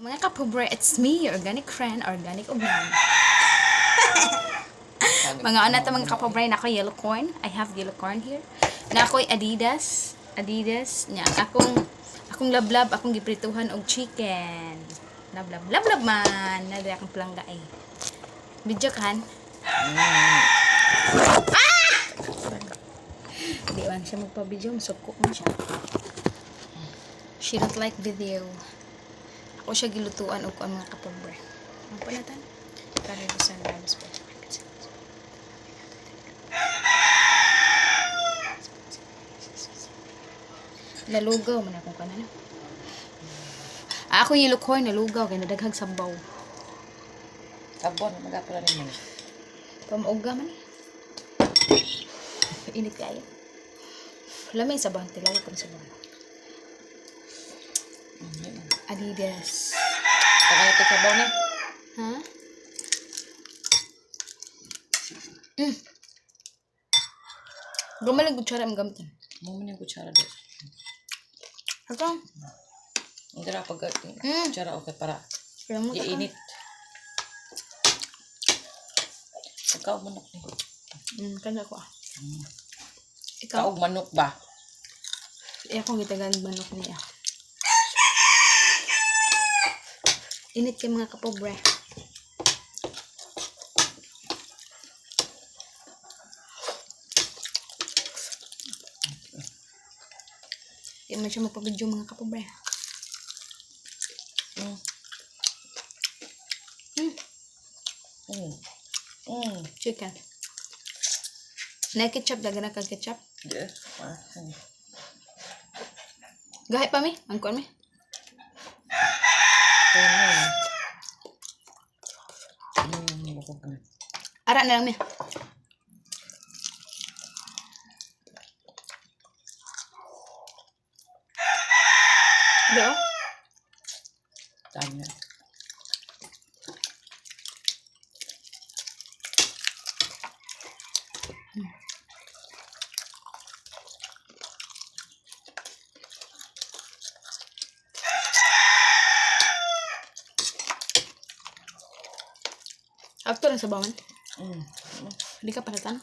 Mga kapobre, it's me, your organic friend, Organic Ugnan. Mga ano to, mga kapobre, nako yellow corn. I have yellow corn here. Na ako'y Adidas. Adidas. Nya, akong lablab, akong giprituhan og chicken. Lablab, lablab man. Nadi akong plangga ay. Video kan? Ah! Di man siya magpa-video, masuko man siya. She don't like video. Ako siya gilutuan og kuan, mga kapobre. Ang panatan? Karibusan labas po. Nalugaw man akong kanan. Ah, ako yung corn nalugaw kay nadaghag sabaw. Sabon, magapula rin mo. Pamuga man eh. Init kayo. Lamay sa bang tilaw ko sa bang. Adidas. Taka na sabaw ni. Ha? Gumalang kutsara ang gamitin. Mo man yung kutsara do. Ako. Hindi ra pag kutsara okay para Kaya mo iinit. Ikaw manok ni. Kanya ko ah. Ikaw. Kaog manok ba? Eh, akong gitagan manok niya. Init kay mga kapobre. Di man siya magpabidyo, mga kapobre. Chicken. Na ketchup, daga na kag ketchup. Yeah. Ah, Gahi pa mi, ang kuan mi. Bukog na. Ara na lang mi. Do. Tama. Akto lang sa bawan. Hindi ka palatan.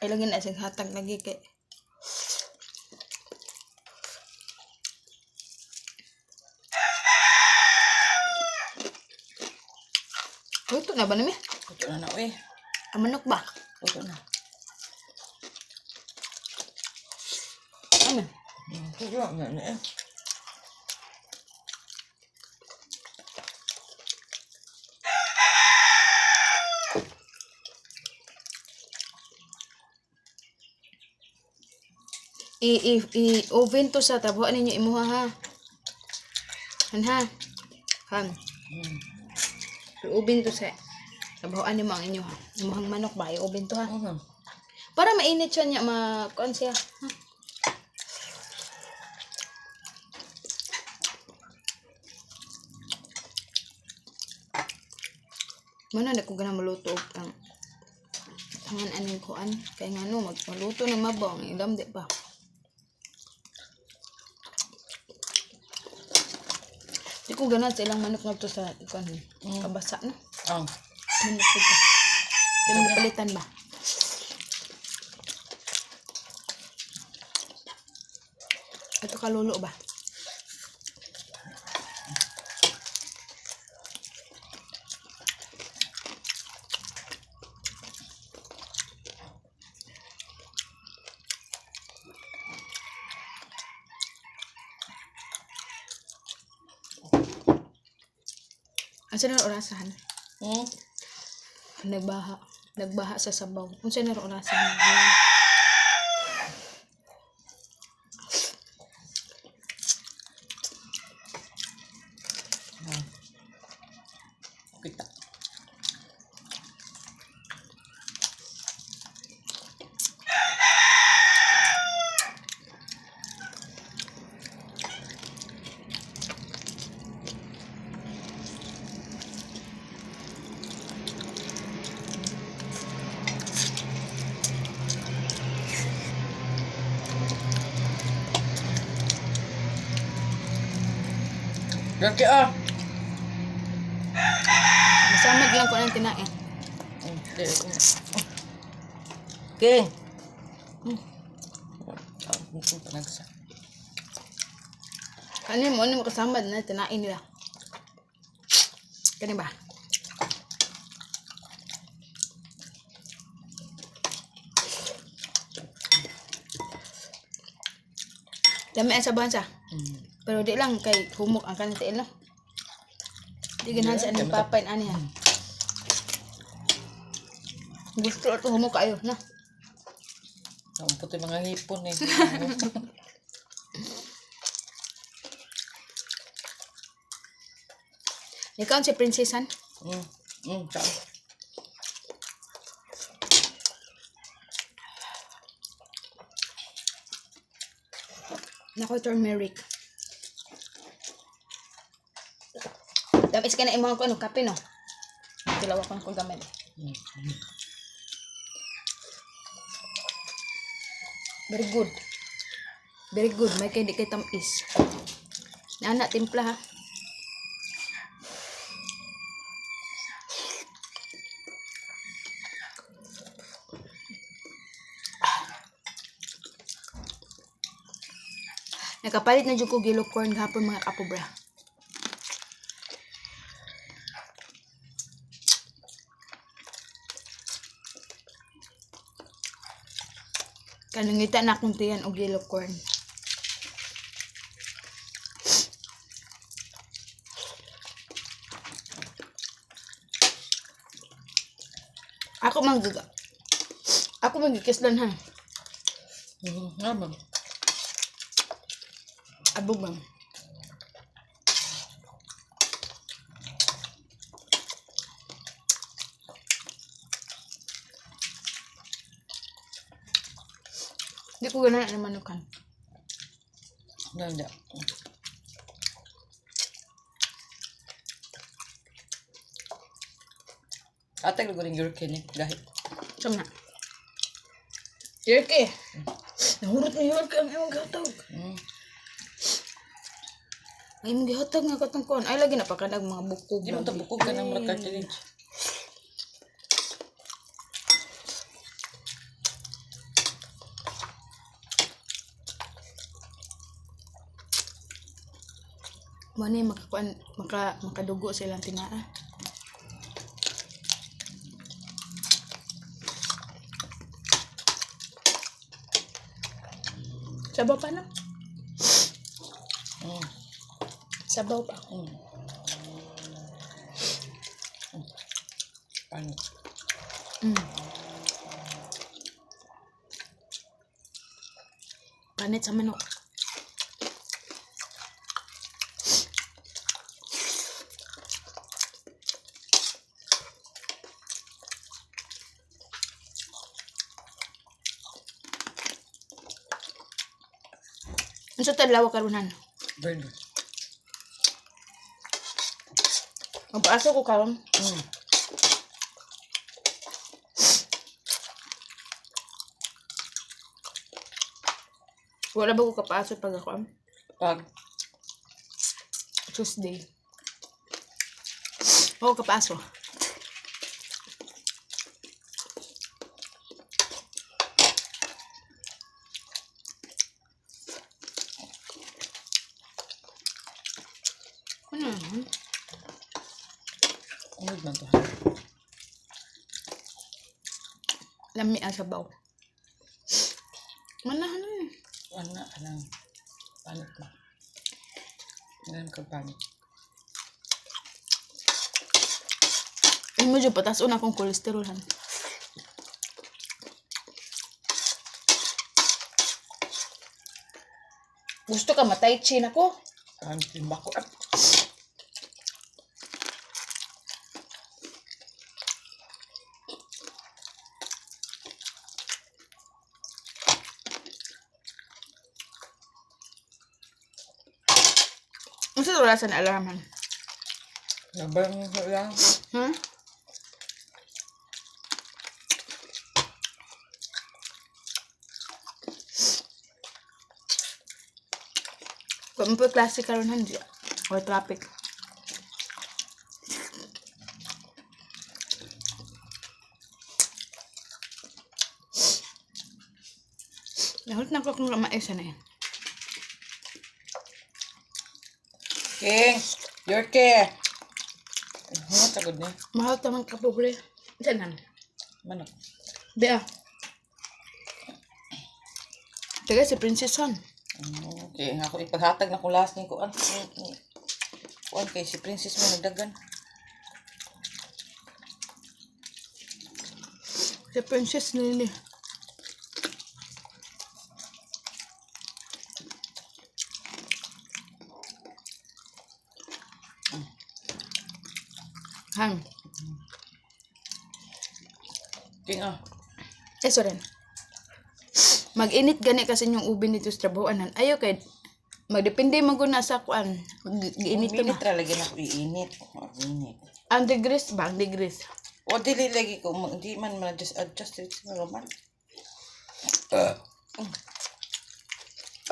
Ay lagi na siyang hatag lagi kay Luto na ba nami? Luto na na, uy. Ang manok ba? Luto na. Ano? Luto na na eh. I oven to sa tabuan ninyo imuha ha. Han ha. Han. I-oven to sa tabuan nimo ang inyo ha. Imuhang manok ba i-oven to ha. Para mainit siya niya ma kuan siya. Ha? Mano na ko gana maluto og ang tangan aning kuan kay ngano magmaluto na mabong ilam di ba. Di ko gana sa ilang manok ngadto sa kuan kabasa na. Ah. Manok ko. Di mo palitan ba? Ito kalulo ba? Asa na orasan? Nagbaha. Nagbaha sa sabaw. Unsa na orasan? Kita. Gaki ah. Masamad lang ko ng tinae. Okay. Ah, panagsa. Ano mo kasamad na tinae nila. Kani ba? Dami ang sabahan sa. Pero di lang kay humok ang kanang tiil, no. Di ganahan sa anong papay ani ha. Gusto ato humok kayo na. Ang puti mga ngipon eh. Ikaw si prinsesan. Ciao. Nako turmeric. Tapos ka na imong ko ano kape, no. Tilaw ako ng gamit. Very good. Very good. May kay di kay tamis. Nana timpla ha. Nakapalit na jud ko gilo corn gahapon, mga kapobra. Kanangita na akong tiyan og yellow corn. Ako man giga. Ako man gikislan ha. Nga ba? Abog man. Di ko ganahan ang manukan. Hindi. Ate, ko rin your kinig dahil. Sama na. Yerke! Nahurot ni Yerke ang imong gihatag. Ang imong gihatag nga katong kuan. Ay, lagi na pa kanag mga bukog. Di mo lagi. tabukog ka ng mga cartilage. Mo ni makakuan makadugo sa ilang tinaa. Sabaw pa na. Sabaw pa. Paano? Panit sa manok. Unsa tadlaw karunan? Burger. Magpaaso ko karon. Wala ba ko kapaaso pag ako am? Pag Tuesday. Oo, kapaaso. Ano naman? Ano man to? Lami ang sabaw. Manahan na eh. Ano na kanang panit ba? Ganun ka panit. Ay mo dyan, pataas una akong kolesterol han. Gusto ka matay chin ako? Ang timba ko. Unsa to wala sa alarm han? Nabang lang. Ha? Kung po klase karon han diya. Or traffic. Nahulot na ko kung mais na eh. King! Yorke! Ano tagod niya? Mahal taman ka pobre. Saan na? Manok. Bea. Teka, si Princess Han. Okay, nga ako ipaghatag na kung last ni kuan. Kuan kay si Princess mo nagdagan. Si Princess Lily. Han. King ah. Eh, sorry. Mag-init gani kasi yung ubi nito sa trabahoan. Ayaw kay magdepende man gud na sa kuan. Giinit to na. Minit ra lagi na ako iinit. Oh, init. Ang degrees ba? Ang degrees. O dili lagi ko di man man just adjust it normal.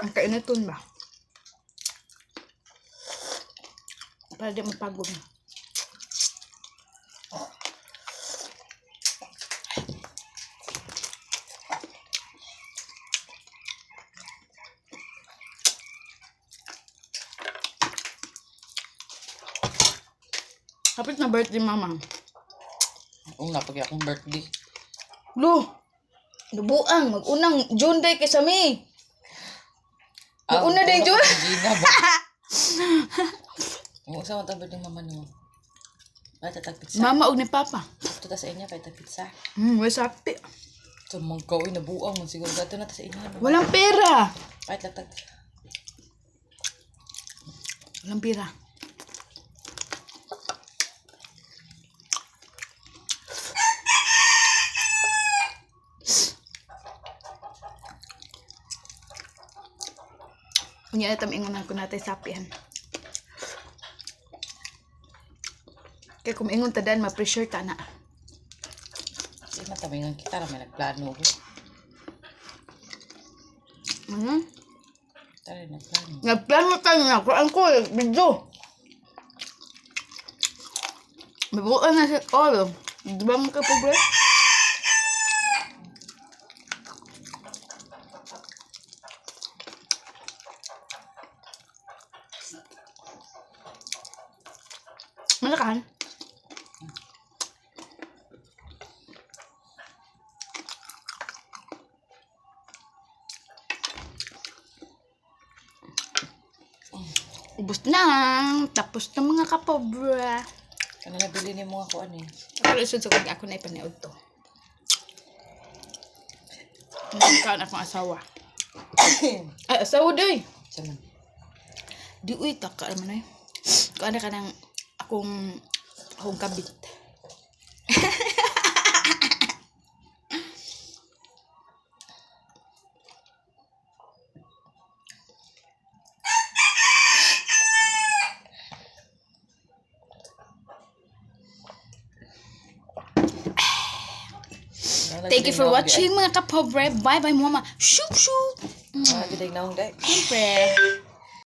Ang kainiton ba? Para di mapagod. Kapit na birthday, mama. Oo nga pag akong birthday. Lo! Dubuang, mag-unang June day kay sa mi. Mag-una day, June. Gina ba? Oo, sa man birthday mama no. Ay, tatag pizza. Mama og ni Papa. Ito ta sa inyo, kay tag pizza. Way sapi. Ito mong gawin, nabuang man siguro. Gato na ta sa inyo. No? Walang pera. Kahit latag. Walang pera. Unya na tam ingon ko natay sapian. Kaya kung ingon ta dan, ma-pressure ta na. Kasi matamingan kita ra may nagplano ko. Ano? Tara nagplano. Nagplano tayo na. Kuan ko, video. Mabuo na si Olo. Di ba mga kapobre? Malakan. Ubus na. Tapos na mga kapobre. Ano nabili ni mo ako ano eh. Pero isod sa kung ako na ipanood to. Nagkaon akong asawa. Ay, asawa doy! Sa man. Di uy, taka naman ay. Kuan na ka ng akong kabit. Thank you for watching, mga kapobre. Bye bye, mama. Shoop shoop. Wala gid naong day. Siyempre.